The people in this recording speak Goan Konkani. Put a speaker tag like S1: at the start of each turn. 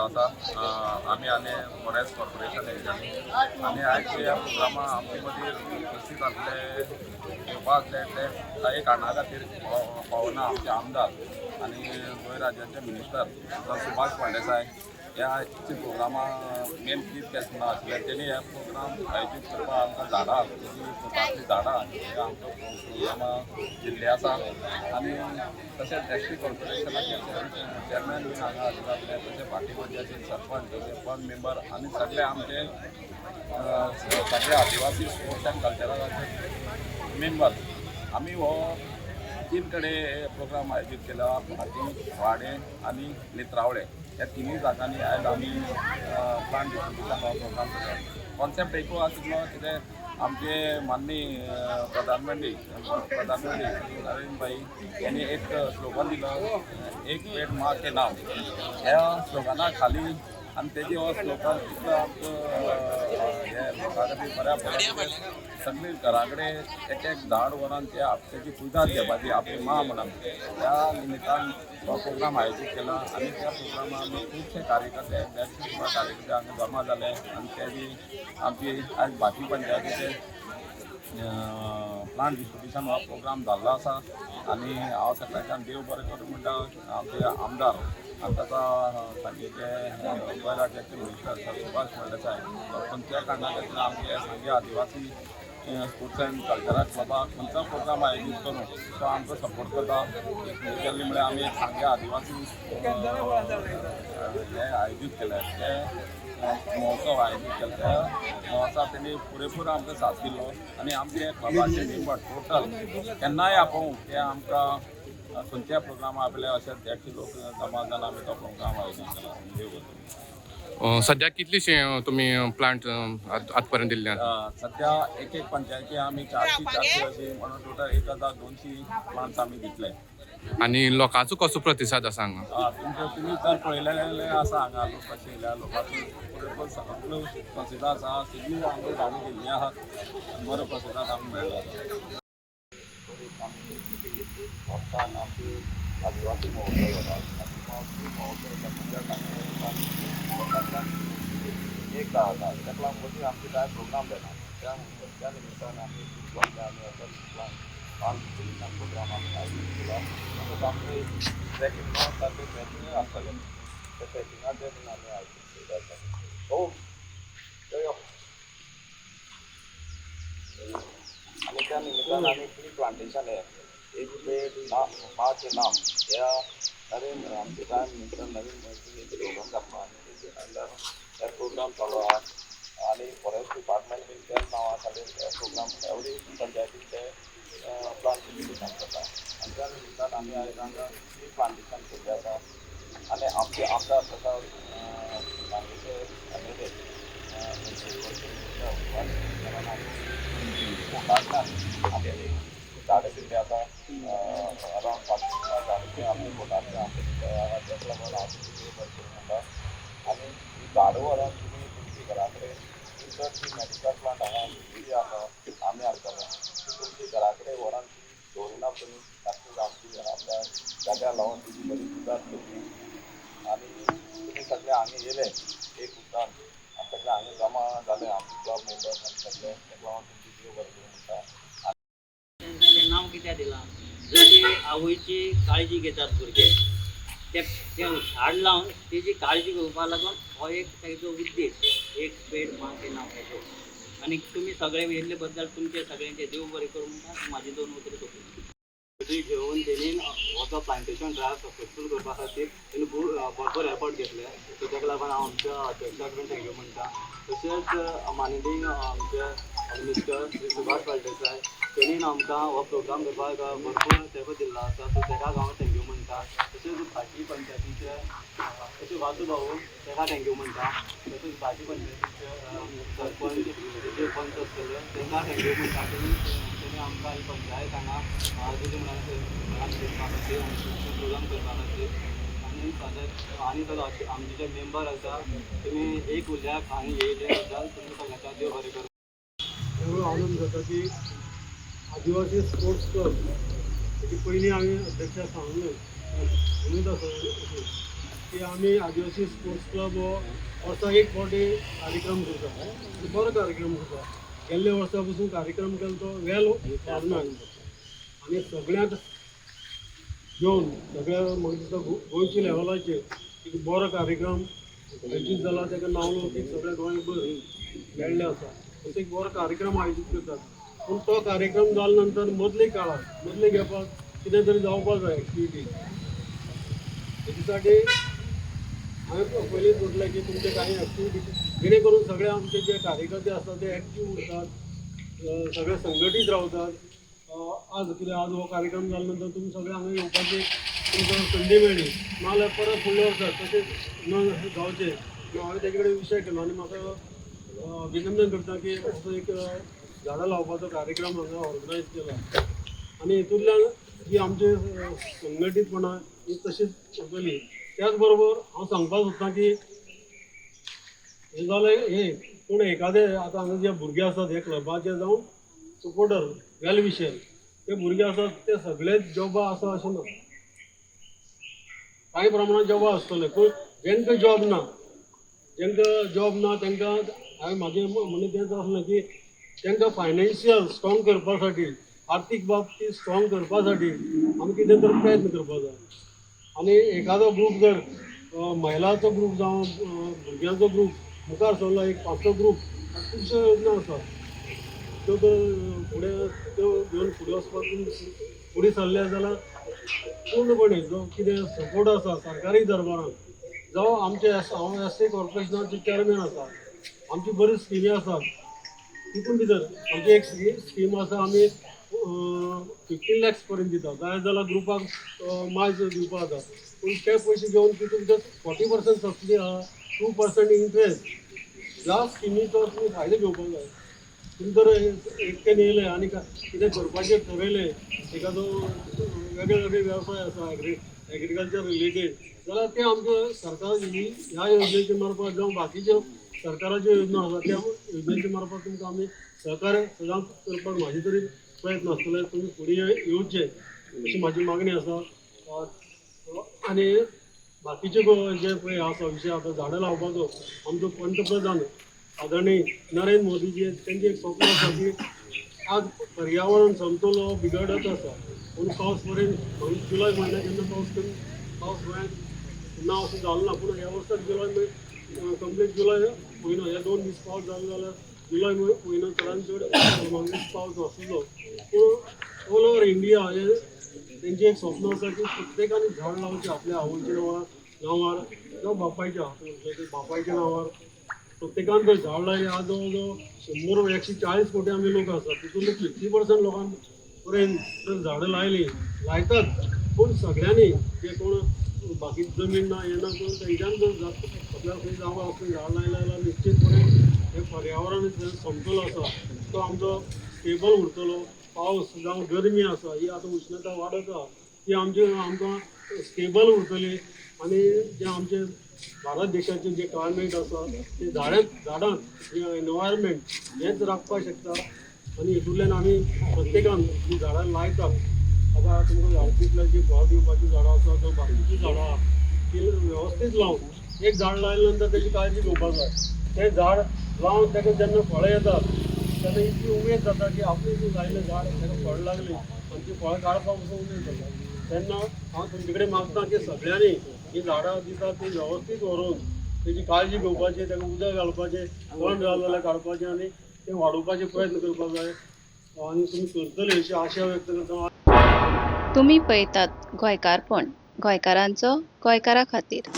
S1: आसा. आमी आनी फॉरेस्ट कॉर्पोरेशन हेंच्यांनी आनी आयज ह्या प्रोग्रामा आमचे मदीं उपस्थीत आसले, येवपा आसले ते काही कारणा खातीर पावना. आमचे आमदार आनी गोंय राज्याचे मिनिस्टर सर सुभाष फळदेसाय ह्या आयच्या प्रोग्रामा मेन चीफ गेस्ट म्हणून आसले. तेणी हे प्रोग्राम आयोजीत करपाक आमकां झाडां, तेजी फोटांतलीं झाडां हे आमकां प्रोग्रामा दिल्ली आसा. आनी तशेंच एस टी कॉर्पोरेशनाचे चेअरमॅन बीन हांगा हाजीर आसले, तशें भाटी पंचायतीन सरपंच, तशें पंच मेंबर आनी सगळे आमचे सगळे आदिवासी स्पोर्ट्स अँड कल्चरलाचे मेंबर. आमी हो तीन कडेन प्रोग्राम आयोजीत केला, भाटी, वाडे आनी नेत्रावळे. ह्या तिनूय जागांनी आयज आमी प्लांट डिस्ट्रिब्युशन हो प्रोग्राम केला. कॉन्सेप्ट एकू आशिल्लो, कितें आमचे माननीय प्रधानमंत्री श्री नरेंद्र भाई यांनी एक स्लोगन दिलो, "एक पेड़ माँ के नाम". ह्या स्लोगना खाली आनी तेजी हो स्लोगन इतलो आमकां हे लोकां खातीर बऱ्या पडला. सगळीं घरा कडेन एक एक झाड व्हरून ते तेजी कुयदाद घेवपाची आपली माँ म्हणून, त्या निमित्तान हो प्रोग्राम आयोजीत केला. आनी त्या प्रोग्रामा आमी खुबशे कार्यकर्ते, 150 सुमार कार्यकर्ते हांगा जमा जाले आनी तेजी आमची आयज भाटी पंचायतीचे प्लांट डिस्ट्रिब्युशन हो प्रोग्राम जाल्लो आसा. आनी हांव सगळ्यांच्यान देव बरें करूं म्हणटा. आमचे आमदार आनी ताका सांगेचे गोंय राज्याचे मिनिस्टर सर सुभाष फळदेसाय, खंयच्याय कारणा खातीर आमचे सांगे आदिवासी स्पोर्ट्स अँड कल्चरल क्लबाक खंयचो प्रोग्राम आयोजीत करूं तो आमकां सपोर्ट करता. एक मेजरली म्हळ्यार आमी एक सांगे आदिवासी हे आयोजीत केले, ते महोत्सव आयोजीत केले, त्या महोत्सवाक तेणी पुरेपूर आमकां साथ दिलो. आनी आमचे क्लबाचे मेंबर टोटल केन्नाय आपोवं ते आमकां खंयच्याय प्रोग्रामा आपले अशे 150 लोक जमा जावन आमी तो प्रोग्राम आयोजीत केला. देव बरें करूं.
S2: सध्या कितलीशी तुमी प्लांट आतापर्यंत दिल्ले आसा?
S1: सध्या एक एक पंचायती आमी 400 400 अशी म्हणून टोटल 1200 प्लांट्स आमी दितले.
S2: आनी लोकांचो कसो प्रतिसाद आसा हांगा?
S1: तुमचे तुमी जर पळयलें जाल्यार आसा, हांगा लोक कशे येयल्या, लोकांचो पुरेपूर सगळो प्रतिसाद आसा. सगळीं आमकां झाडां दिल्ली आहात, बरो प्रतिसाद आमकां मेळ्ळो आसा. आमी मिटींग घेतली. वर्सान आमची आदिवासी महोत्सव जाता. आदिवासी महोत्सव वर्सांतल्यान एकदां जाता. ताका लागून मदीं आमचे कांय प्रोग्राम जायना. त्या त्या निमित्तान आमी चिंतलें आमी असो प्लांट डिस्ट्रिब्युशन प्रोग्राम आमी आयोजीत केला. तसोच आमचे ट्रेकिंग आसता, ते ट्रेकिंगूय आसतलें, ते ट्रेकिंगाचे बीन आमी आयोजीत केल्लें आसा. हो यो यो. आनी त्या निमित्तान आमी ट्री प्लांटेशन हे "एक पेड़ नाम माँ के नाम" ह्या नरेंद्र आमचे प्रायम मिनिस्टर नरेंद्र मोदी एक स्लोगन घातलो आनी तेजे अंडर हे प्रोग्राम चालू आहा. आनी फॉरेस्ट डिपार्टमेंट बीन त्याच नांवा खाली हे प्रोग्राम एवरी पंचायतीन ते प्लांट डिस्ट्रिब्युशन करता. आनी त्या निमित्तान आमी आयज हांगा ट्री प्लांटेशन केल्लें आसा. आनी आमचे आमदार तसो सांगेचे एमएलए सुभाष फोटांतल्यान आमी झाडां दिल्ली आसा. अरावंड 500 झाडां आमच्या फोटांतल्यान आमच्या ताका लागून हांव तुमकां देव बरें करूं म्हणटा. आनी ही झाडां व्हरोन तुमी तुमच्या घरा कडेन, चड जी मेडिकल प्लांट हांगा जी आसा आमी हाडटले, ती तुमच्या घरा कडेन व्हरोन ती दवरिना तुमी सारकी आमची आपल्या जाग्यार लावन तुजी बरी कुयदाद घेवची. आनी तुमी सगळे हांगा येयले एक उदकान आनी सगळे हांगा जमा जाले आमचे क्लब मेंबर्स आनी सगळे, ताका लागून तुमची देव बरें करूं म्हणटा.
S3: तें नांव कित्याक दिलां? जशी आवयची काळजी घेतात भुरगे, ते तें झाड लावन तेजी काळजी घेवपा लागून हो एक ताजो उद्देश, "एक पेड़ माँ के नाम" हेजो. आनी तुमी सगळे येयल्ले बद्दल तुमचे सगळ्यांचे देव बरें करूं म्हणटा. म्हाजी दोन उतरां सोंपली.
S4: घेवन तेणी हो जो प्लांटेशन ड्रायव्ह सक्सेसफूल करपा खातीर तेणी भरपूर एफर्ट घेतले. सो ताका लागून हांव आमच्या अध्यक्षा कडेन thank you म्हणटा. तशेंच माननीय आमचे मिनिस्टर श्री सुभाष फळदेसाय, तेणीन आमकां हो प्रोग्राम करपाक भरपूर तेंको दिल्लो आसा. सो ताका हांव thank you म्हणटा. तशेंच भाटी पंचायतीचे तशें वासू भाऊ, ताका thank you म्हणटा. तशेंच भाटी पंचायतीचे सरपंच, जे पंच आसतले, तांकां thank you म्हणटा. तेणी आमकां ही पंचायत हांगा दिली म्हणून करपा खातीर आनी प्रोग्राम करपा खातीर. आनी आनी सगळे अशे आमचे जे मेंबर आसा, तुमी एक उल्याक हांगा येयले बद्दल तुमी सगळ्यांच्या देव बरें करूं.
S5: त्यामुळे आनंद जाता की आदिवासी स्पोर्ट्स क्लब, तेची पयलीं हांवें अध्यक्षा सांगलें, उमेद आसा अशी. की आमी आदिवासी स्पोर्ट्स क्लब हो वर्साक एक फावटी कार्यक्रम करता आनी बरो कार्यक्रम करता. गेल्ले वर्सा पसून कार्यक्रम केलो तो वेल ऑर्गनायज आनी सगळ्यांक घेवन सगळ्या म्हाका दिसता गोंयच्या लेवलाचेर एक बरो कार्यक्रम आयोजीत जाला. ताका नांव लौकीक सगळ्या गोंयभर मेळ्ळें आसा. असो एक बरो कार्यक्रम आयोजीत करतात, पूण तो कार्यक्रम जाल्या नंतर मदले काळात मदले गॅपाक कितें तरी जावपाक जाय एक्टिविटी. तेजे साठी हांवें पयलींच म्हटलें की तुमचे कांय एक्टिविटी जेणे करून सगळे आमचे जे कार्यकर्ते आसतात ते एक्टीव उरतात, सगळे संघटीत रावतात. आज कितें आज हो कार्यक्रम जाल्या नंतर तुमी सगळे हांगा येवपाची तुमकां संदी मेळ्ळी, नाजाल्यार परत फुडल्या वर्सा तशेंच न जावचें. हांवें तेजे कडेन विशय केलो आनी म्हाका अभिनंदन करता की असो एक झाडां लावपाचो कार्यक्रम हांगा ऑर्गनायज केला आनी हितूंतल्यान जी आमचे संघटीतपणा ही तशीच उरतली. त्याच बरोबर हांव सांगपाक सोदतां की हें जालें हें, पूण एखादे आतां हांगा जे भुरगे आसात हे क्लबाचे जावं सपोर्टर वेल विशर ते भुरगे आसात ते सगळेच जॉबा आसा अशें ना. कांय प्रमाणात जॉबा आसतले, पूण जेंकां जॉब ना, जेंकां जॉब ना तांकां हांवें म्हाजें म्हणणें तेंच आसलें की तांकां फायनान्शियल स्ट्रॉंग करपा साठी, आर्थीक बाबतींत स्ट्रॉंग करपा साठी आमी कितें तरी प्रयत्न करपाक जाय. आनी एखादो ग्रूप जर महिलांचो ग्रूप जावं भुरग्यांचो ग्रूप मुखार सरलो, एक पांच स ग्रूप, खुबश्यो योजना आसात त्यो तर फुडें त्यो घेवन फुडें वचपाक फुडें सरले जाल्यार पूर्णपणे जो कितें सपोर्ट आसा सरकारी दरबारान जावं आमचे हांव एस सी कॉर्पोरेशनाचे चेअरमॅन आसा, आमची बरी स्किमी आसात. तितून भितर आमची एक स्कीम आसा, आमी 15 लॅक्स पर्यंत दिता. जाय जाल्यार ग्रुपाक मायज दिवपाक जाता, पूण ते पयशे घेवन तितून भितर 40% सबसिडी आहा, 2% इंट्रस्ट. ह्या स्किमीचो तुमी फायदो घेवपाक जाय. तुमी जर एकट्यान येयले आनी कितें करपाचें ठरयलें, एखादो वेगळे वेगळे वेवसाय आसा एग्रीकल्चर रिलेटेड जाल्यार ते आमचे सरकार ही ह्या योजनेचे मार्फत जावं बाकीच्यो सरकाराच्यो योजना आसा त्या योजनेचे मार्फत तुमकां आमी सहकार्य सदांच करपाक म्हाजे तरी प्रयत्न आसतले. तुमी फुडें येवचे अशी म्हाजी मागणी आसा. आनी बाकीचे जे पळय आसा विशय आतां झाडां लावपाचो, आमचो पंतप्रधान आदरणीय नरेंद्र मोदीजी तेंचें एक स्वप्न आसा की आज पर्यावरण समतोल हो बिगडत आसा, पूण पावस पर्यंत मागीर जुलय म्हयन्याक केन्ना पावस कमी पावस गोंयांत ना असो जालो ना, पूण ह्या वर्साक जुलय म्हयनो कंप्लीट जुलय म्हयनो हे 2 दीस पावस जालो जाल्यार जुलय म्हयनो चडान चड मागीर पावस आसलो. पूण ऑल ओवर इंडिया हे तेंचें एक स्वप्न आसा की प्रत्येकान झाड लावचें आपल्या आवयच्या नांवार जावं बापायच्या, म्हणजे बापायच्या नांवार प्रत्येकान जर झाड लायलें, आज जवळ जवळ 100 140 कोटी आमी लोक आसात, तितूंतले 50% लोकां पर्यंत जर झाडां लायलीं, लायतात पूण सगळ्यांनी जे कोण बाकी जमीन ना हें ना करून तेंच्यान जर आपल्या खंय जागो आसून झाड लायलें जाल्यार निश्चितपणे हे पर्यावरण जे समतोल आसा तो आमचो स्टेबल उरतलो. पावस जावं गरमी आसा ही आतां उश्णता वाडत आहा ती आमची आमकां स्टेबल उरतली आनी जे आमचे भारत देशाचें जें क्लायमेट आसा तें झाडां एनवायरमेंट हेंच राखपाक शकता. आनी हितूंतल्यान आमी प्रत्येकान जी झाडां लायतात, आतां तुमकां झाड दितले, जी फळां दिवपाचीं झाडां आसा जावं बाकीचीं झाडां आहा ती वेवस्थीत लावन, एक झाड लायले नंतर तेजी काळजी घेवपाक जाय. तें झाड लावन ताका जेन्ना फळां येतात तेन्ना इतली उमेद जाता की आपणें जी लायलें झाड ताका फळ लागली आनी ती फळां काडपाक पसून उमेद जाता. तेन्ना हांव तुमचे कडेन मागता की सगळ्यांनी ही झाडां दितात ती वेवस्थीत व्हरून तेजी काळजी घेवपाची, ताका उदक घालपाचें, तण जालें जाल्यार काडपाचें आनी तें वाडोवपाचे प्रयत्न करपाक जाय आनी तुमी करतले अशी आशा व्यक्त करता.
S6: तुमी पळयतात गोंयकारपण, गोंयकारांचो गोंयकारा खातीर.